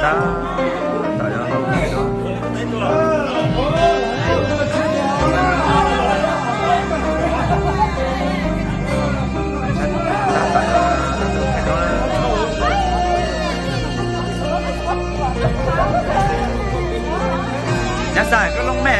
Nyob xav koj loo me.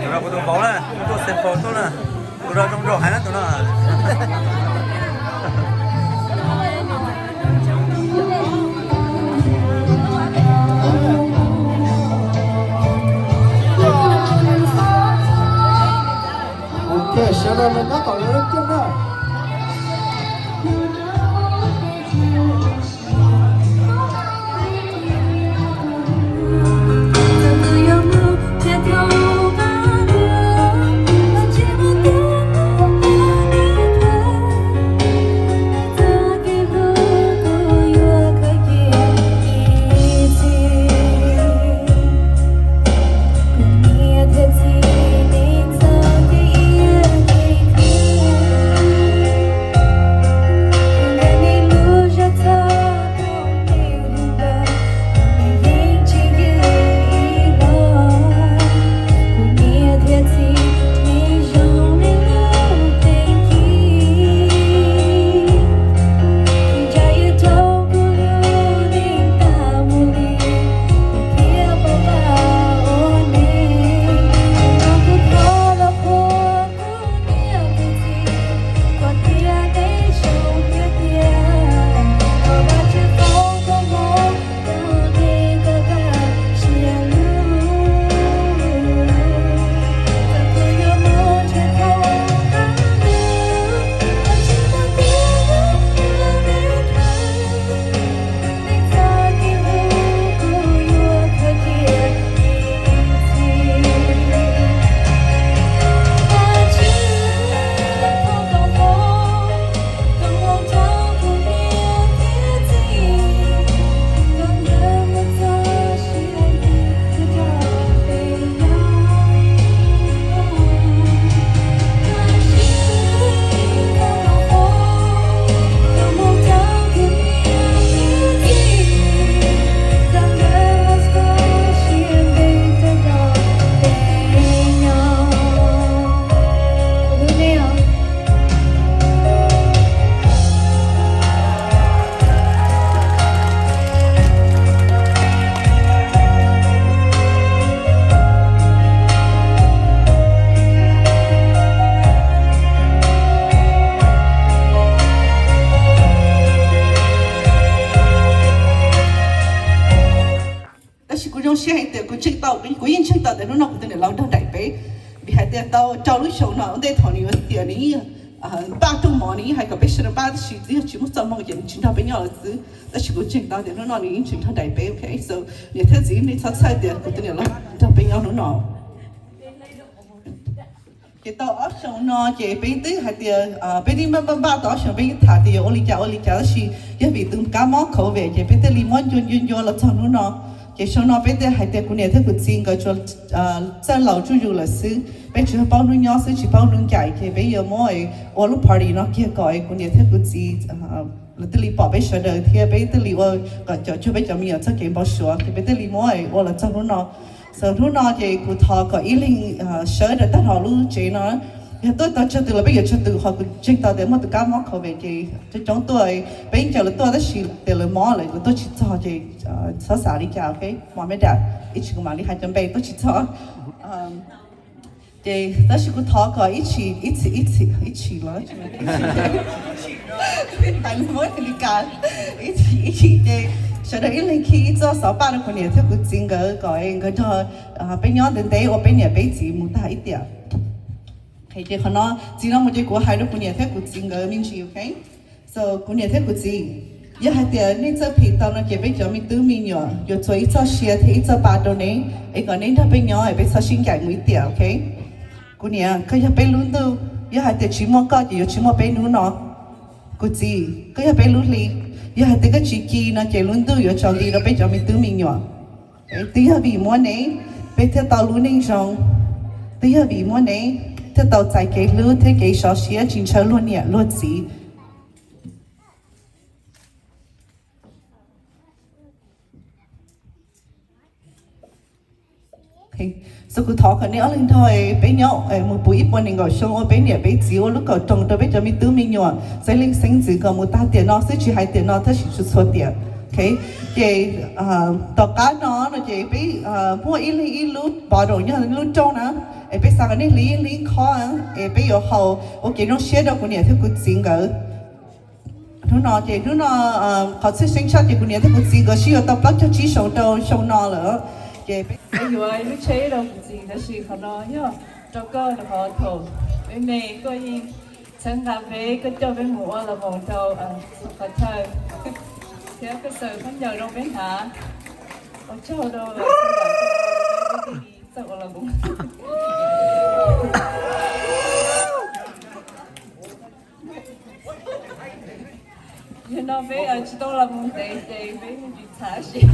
Tus no kuv tus vauv na, tuaj xem phos tuaj na. Tus no zoo nraug heev na tus no. Sawv daws los nyob tom lawv lub rooj na. Kuv yeej ntseeg tau tias hnub no kuv tus niam laus nrog nraim peb, vim hais tias tau rau lub xyoo no ua ntej thaum nws yuav xiam nws yeej npaj rooj mov, nws yeej hais kom peb sawv daws npaj, tab sis twb yog tsis muaj txoj hmoo ces nws tsis nrog peb nyob lawm xwb. Tab sis kuv ntseeg tau tias hnub no nws yeej tseem nrog nraim peb, ok? So niam thiab txiv nej txhob txhawj tias kuv tus niam laus nrog peb nyob hnub no. Ces tau ob xyoo no ces peb twb hais tias peb twb npaj npaj npaj tau ob xyoo, peb yeej tham tias yuav ua li cas ua li cas, tab sis yog vim tus kab mob COVID ces peb thiaj li muab ncua ncua ncua los txog hnub no. Ces xyoo no peb thiaj hais tias kuv niam thiab kuv txiv nkawd tsuas txawj laus zuj zus lawm xwb, peb tsuas paub hnub nyob xwb tsis paub hnub ncaim, ces peb yuav muab ua lub party no kiag kom kuv niam thiab kuv txiv lawv thiaj li pom peb sawv daws thiab peb thiaj li ua kom cov cuag peb cov me nyuam txoj kev npau suav, ces peb thiaj li muab ua los txog hnub no. So hnub no ces kuv thov kom ib leeg sawv daws tag nrho lub tsev no, yog tuaj tau tsawg tus los peb yuav tsawg tus, ho kuv ntseeg tau tias muaj tus kab mob COVID ces coob coob tuaj, peb yeej caw lawv tuaj tab sis tias lawv mob lawm lawv tuaj tsis txog ces txhob xav li cas, ok? Mom me dam, ib tsam kuv mam li hais cov npe tuaj tsis txog. Ces tab sis kuv thov kom ib txhis, ib txhis, ib txhis, ib txhis los hais li muab li kas, ib txhis ib txhis ces sawv daws ib leeg khi ib txoj xov paj rau kuv niam thiab kuv txiv nkawd kom nkawd nrog peb nyob ntev ntev ua peb niam peb txiv mus tag ib tiam. Ces qhov no txij no mus ces kuv hais rau kuv niam thiab kuv txiv nkawd me ntsis, ok? So kuv niam thiab kuv txiv, yog hais tias nej txawj phim tau no ces peb cov me tub me nyuam yuav txhua ib txoj sia thiab ib txoj pa rau neb, es kom neb nrog peb nyob es peb txhob sib ncaim mus ib tiam, ok? Kuv niam, koj yog peb lub ntuj, yog hais tias tsis muaj koj ces yuav tsis muaj peb hnub no. Kuv txiv, koj yog peb lub hli, yog hais tias koj tsis ci no ces lub ntuj yuav tsaus nti rau peb cov me tub me nyuam. Twb yog vim muaj neb, peb thiaj tau lub neej zoo. Twb yog vim muaj neb, thiaj tau txais kev hlub thiab kev sov siab tsis ntshaw luag niam luag txiv. So kuv thov kom nej ob leeg nrog peb nyob mus puv ib puas nees nkaum xyoo ua peb niam peb txiv ua lub kaum roos rau peb cov me tub me nyuam xeeb leej xeeb ntxwv kom mus tag tiam no xwb, tsis hais tiam no tab sis txhua txhua tiam. Ces tom qab no no ces peb muaj ib leeg ib lub bottle, yog lub rooj na, es peb xav kom nej hliv ib hliv khob es peb yuav haus ua kev zoo siab rau kuv niam thiab kuv txiv nkawd. Hnub no ces hnub no qhov txhia xeeb tshaj ces kuv niam thiab kuv txiv nkawd sib yuav tau plaub caug tsib xyoo rau xyoo no lawm. Ces peb yuav ib lub tsheb rau kuv txiv, tab sis qhov no yog rau koj rau qhov thaum peb me koj yeej txhawb nqa peb, koj coj peb mus ua las voos rau qhov chaw, thiab koj xaws khaub ncaws rau peb hnav. Ua tsaug rau txawj ua las voos. Yog no peb tsis tau las voos ntev ces peb tsis txhav siab.